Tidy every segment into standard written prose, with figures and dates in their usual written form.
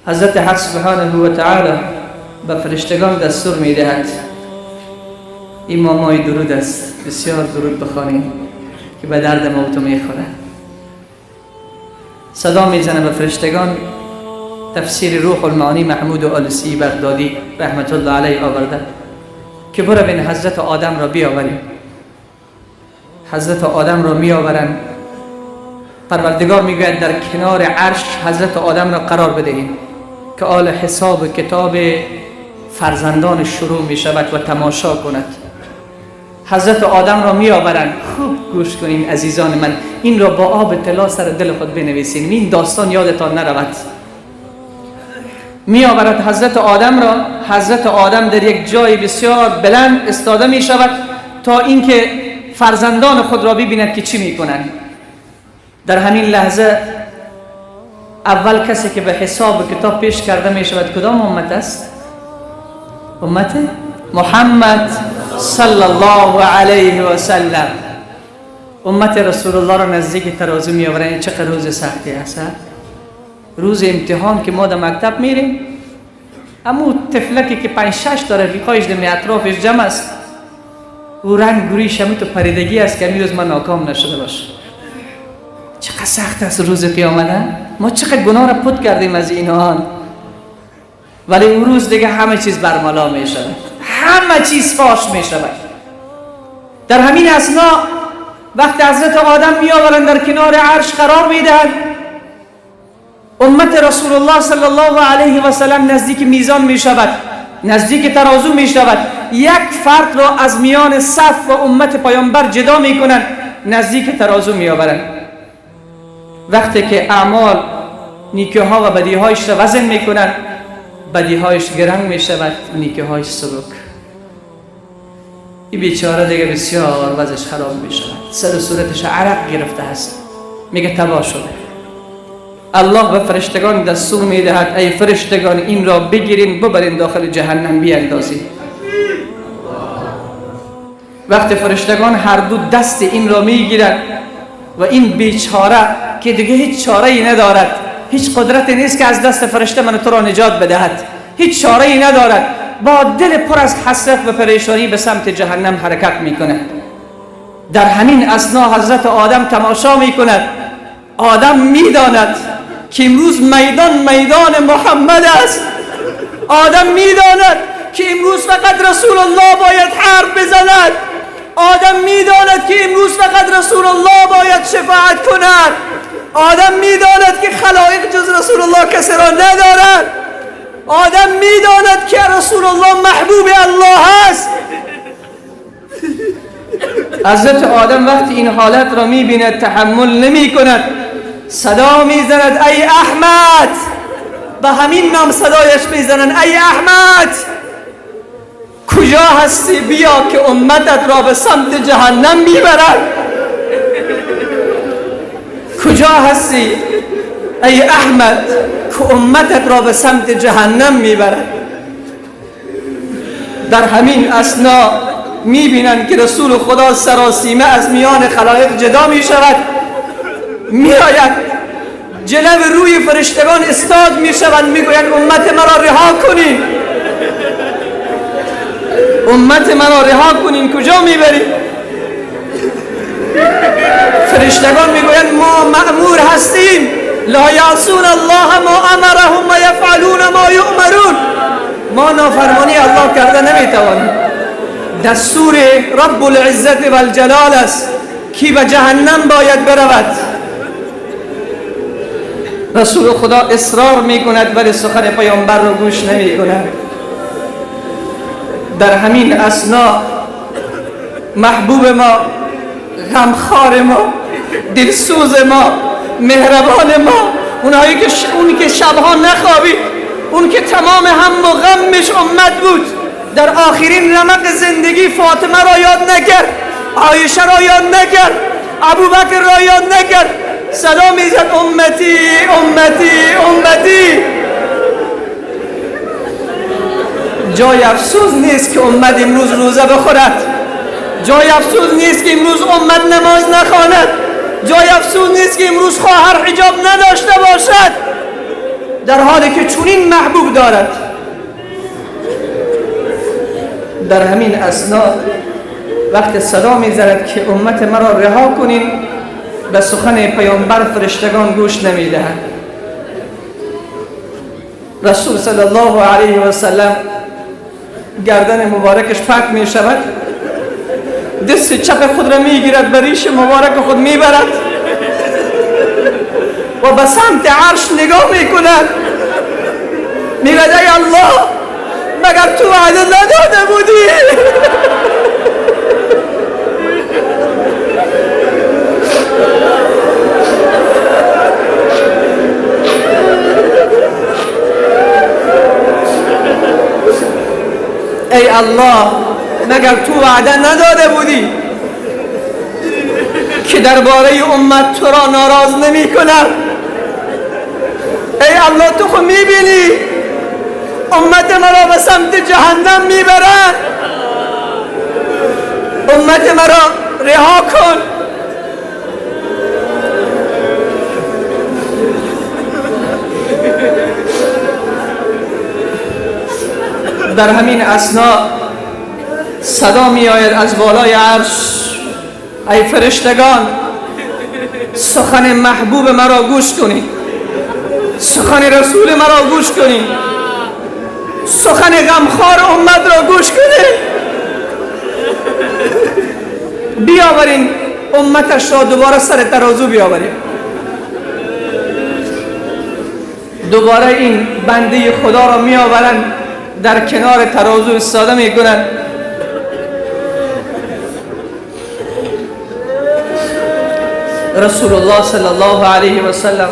حضرت حق سبحانه و تعالی به فرشتگان دستور میدهد. این مامای درود است، بسیار درود بخوانیم که به درد ما و تو میخوره. صدا میزنه به فرشتگان. تفسیر روح المعانی محمود آلوسی بغدادی رحمت الله علیه آورده که بروین حضرت آدم را بیاوریم. حضرت آدم را میآورند. پروردگار میگوید در کنار عرش حضرت آدم را قرار بدهیم که آل حساب کتاب فرزندان شروع می شود و تماشا کند. حضرت آدم را می آورند. خوب گوش کنین عزیزان من، این را با آب طلا سر دل خود بنویسین، این داستان یادتان نرود. می آورد حضرت آدم را. حضرت آدم در یک جای بسیار بلند استاده می شود تا اینکه فرزندان خود را ببیند که چی می کنند. در همین لحظه اول کسی که به حساب کتاب پیش کرده می شود کدام امت است؟ امت محمد صلی الله علیه و سلم. امت رسول الله را نزدیک ترازو می آورند. چقدر روز سختی است، روز امتحان که ما در مکتب میریم، امو طفلکی که 5 6 تا رفیقایش در اطرافش جمع است، او رنگ گوریش همو تو پریدگی است که روز من ناکام نشده باشه. چقدر سخت است روز قیامت. ما چقدر گناه را پت کردیم از اینها، ولی اون روز دیگه همه چیز برملا می شود، همه چیز فاش می شود. در همین اثنا وقتی حضرت آدم می آورند در کنار عرش قرار می دهند، امت رسول الله صلی الله علیه و سلم نزدیک میزان می شود، نزدیک ترازو می شود. یک فرد را از میان صف و امت پیامبر جدا می کنند، نزدیک ترازو می آورند. وقتی که اعمال نیکی ها و بدی هایش را وزن می کنند، بدی هایش گران می شود، نیکی هایش سبک. این بیچاره دیگه بسیار وضعش خراب می شود، سر و صورتش عرق گرفته است، میگه تباه شده. الله به فرشتگان دستور می دهد ای فرشتگان این را بگیرین ببرین داخل جهنم بیاندازین. وقتی فرشتگان هر دو دست این را میگیرند و این بیچاره که دیگه هیچ چاره ای ندارد، هیچ قدرتی نیست که از دست فرشته من تو را نجات بدهد، هیچ چاره ای ندارد، با دل پر از حسرت و پریشانی به سمت جهنم حرکت میکند. در همین اثنا حضرت آدم تماشا میکند. آدم میداند که امروز میدان میدان محمد است. آدم میداند که امروز فقط رسول الله باید حرف بزند. آدم میداند که امروز فقط رسول الله باید شفاعت کند. آدم میداند که خلایق جز رسول الله کسی را ندارد. آدم میداند که رسول الله محبوب الله است. حضرت آدم وقتی این حالت را میبیند تحمل نمی کند، صدا میزند ای احمد. به همین نام صدایش میزنند، ای احمد کجا هستی؟ بیا که امتت را به سمت جهنم میبرد. کجا هستی ای احمد که امتت را به سمت جهنم میبرد؟ در همین اثنا میبینند که رسول خدا سراسیمه از میان خلایق جدا میشود، میآید جلو روی فرشتگان استاد میشوند، میگویند امت مرا رها کنین، امت مرا رها کنین، کجا میبرید؟ فرشتگان میگویند ما مأمور هستیم، لا یعصون الله ما امرهم و یفعلون ما یؤمرون. ما نافرمانی الله کرده نمیتوانیم. دستور رب العزت و الجلال است کی به جهنم باید برود. رسول خدا اصرار میکند ولی سخن پیامبر رو گوش نمیکند. در همین اثنا محبوب ما، غمخوار ما، دلسوز ما، مهربان ما، اونهایی که اون که شبها نخوابید، اون که تمام هم و غمش امت بود، در آخرین رمق زندگی فاطمه را یاد نکرد، عایشه را یاد نکرد، ابوبکر را یاد نکرد، صدا میزد امتی امتی امتی. جای افسوس نیست که امت امروز روزه بخورد، جای افسوس نیست که امروز امت نماز نخواند، جای افسوس نیست که امروز خواهر حجاب نداشته باشد. در حالی که چنین محبوب دارد. در همین اثنا وقت صدا می‌زند که امت مرا رها کنین، به سخن پیامبر فرشتگان گوش نمی‌دهند. رسول صلی الله علیه و سلم گردن مبارکش پاک می شود، دست چپ خود را میگیرد، به ریش مبارک خود میبرد و به سمت عرش نگاه میکند. میگوید ای الله، مگر تو وعده نداده بودی؟ ای الله، مگر تو وعده نداده بودی که درباره امت تو را ناراض نمی کنم؟ ای الله، تو خود میبینی امت مرا به سمت جهنم میبرند، امت مرا رها کن. در همین اثنا صدا می آید از بالای عرش: ای فرشتگان، سخن محبوب مرا گوش کنید، سخن رسول مرا گوش کنید، سخن غمخوار امت را گوش کنید. بیاورین امتش را دوباره سر ترازو بیاورین. دوباره این بنده خدا را می آورند، در کنار ترازو ایستاده میکنند. رسول الله صلی الله علیه و سلم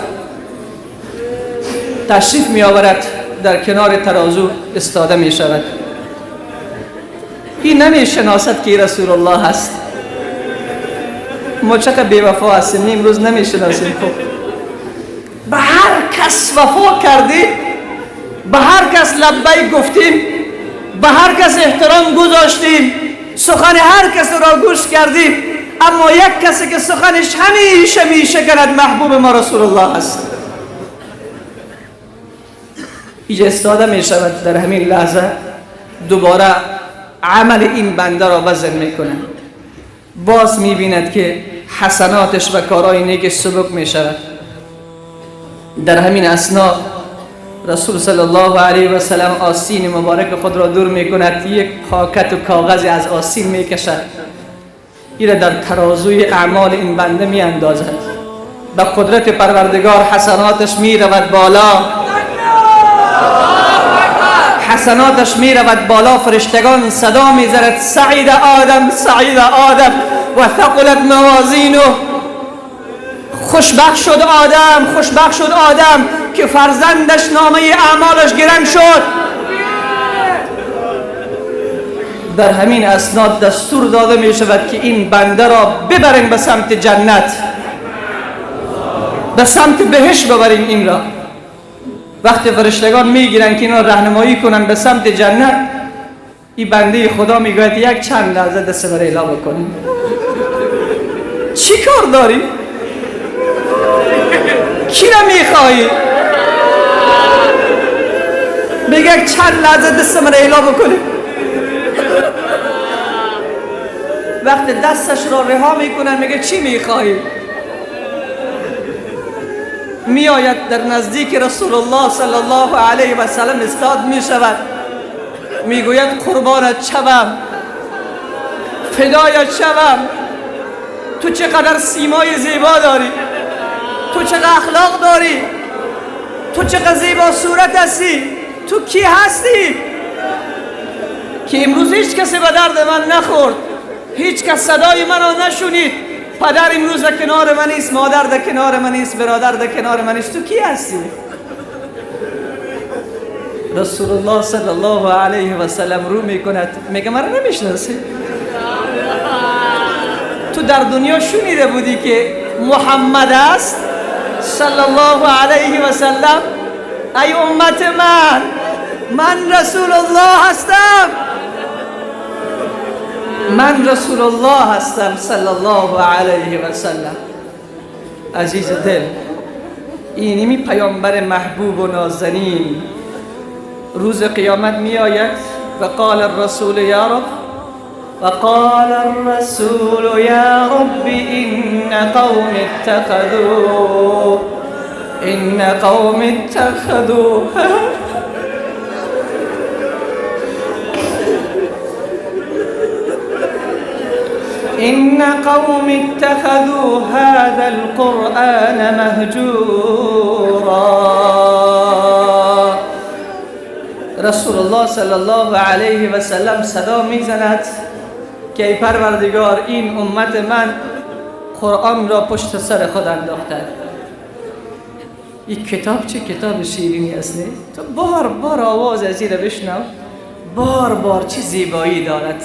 تشریف می آورد، در کنار ترازو ایستاده می شود. این نمی شناسد که رسول الله هست. ما چقدر بی وفا هستیم، امروز نمی شناسیم. خب به هر کس وفا کردیم، به هر کس لبیک گفتیم، به هر کس احترام گذاشتیم، سخن هر کس را گوش کردیم، اما یک کسی که سخنش همیشه میشکند محبوب ما رسول الله است. اینجا ایستاده می شود. در همین لحظه دوباره عمل این بنده را وزن میکنه. باز میبیند که حسناتش و کارهای نیکش سبک می شود. در همین اثنا رسول صلی الله علیه و سلم آستین مبارک خود را دور میکند، یک پاکت و کاغذی از آستین میکشد، این را در ترازوی اعمال این بنده میاندازد. به قدرت پروردگار حسناتش میرود بالا، حسناتش میرود بالا. فرشتگان صدا میزند: سعید آدم، سعید آدم و ثقلت موازینه. خوشبخت شد آدم، خوشبخت شد آدم که فرزندش نامه اعمالش گران شد. در همین اسناد دستور داده می شود که این بنده را ببرین به سمت جنت، به سمت بهشت ببرین این را. وقتی فرشتگان میگیرن که اینا راهنمایی کنن به سمت جنت، این بنده خدا میگوید یک چند لحظه دست برای اعلا بکنیم. چی کار داری؟ کی را میخوایی؟ میگه چند لحظه دست من اعلا بکنیم. وقتی دستش را رها میکنن میگه چی میخوایی؟ میآید در نزدیک رسول الله صلی الله علیه و سلم استاد میشود، میگوید قربانت شوم، فدایت شوم، تو چقدر سیمای زیبا داری، تو چقدر اخلاق داری، تو چقدر زیبا صورت هستی، تو کی هستی که امروز هیچ کسی به درد من نخورد، هیچ کس صدای من را نشنید، پدر امروز در کنار من نیست، مادر در کنار من نیست، برادر در کنار من نیست، تو کی هستی؟ رسول الله صلی الله علیه و سلم رو میکند، میگه مرا نمیشناسی؟ تو در دنیا شنیده بودی که محمد است صلی الله علیه و سلم؟ ای امت من، من رسول الله هستم، من رسول الله هستم صلی الله علیه و سلم. عزیز دل، اینمی پیامبر محبوب و نازنین روز قیامت می آید و قال الرسول یا رب، و قال الرسول یا رب ان قوم اتخذوا، ان قوم اتخذوا إن قوم اتخذوا هذا القرآن مهجورا. رسول الله صلی الله علیه و سلم صدا میزند که ای پروردگار، این امت من قرآن را پشت سر خود انداخته. این کتاب چه کتاب شیرینی است، نه؟ تو بار بار آواز از این بشنو، بار بار چه زیبایی دارد.